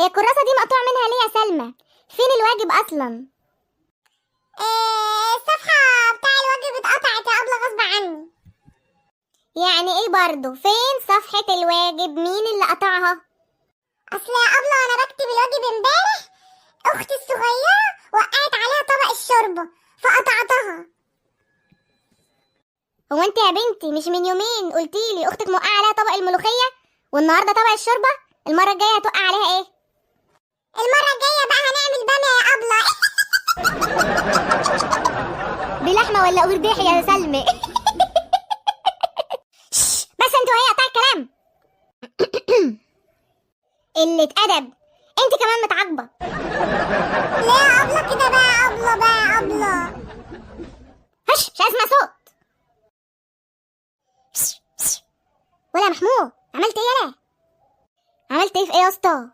هي الكراسة دي مقطوع منها ليه يا سلمى؟ فين الواجب اصلا؟ الصفحة بتاع الواجب اتقطعت يا أبلة غصب عني. يعني ايه برضو؟ فين صفحة الواجب؟ مين اللي قطعها؟ أصل يا أبلة وأنا بكتب الواجب امبارح أختي الصغيرة وقعت عليها طبق الشوربة فقطعتها. هو انت يا بنتي مش من يومين قلتيلي اختك موقعة عليها طبق الملوخية والنهارده طبق الشوربة؟ المرة الجاية هتوقع عليها ايه؟ المرة الجاية بقى هنعمل بامية يا أبلة. بلحمة ولا قرداحي يا سلمى؟ شش، بس انت وهي قطع الكلام. قلة أدب، انت كمان متعاقبة. ليه يا أبلة كده بقى يا أبلة بقى يا أبلة؟ هش، مش عايز اسمع صوت. ولا يا محمود، عملت ايه يالا؟ عملت ايه في ايه يا اسطى؟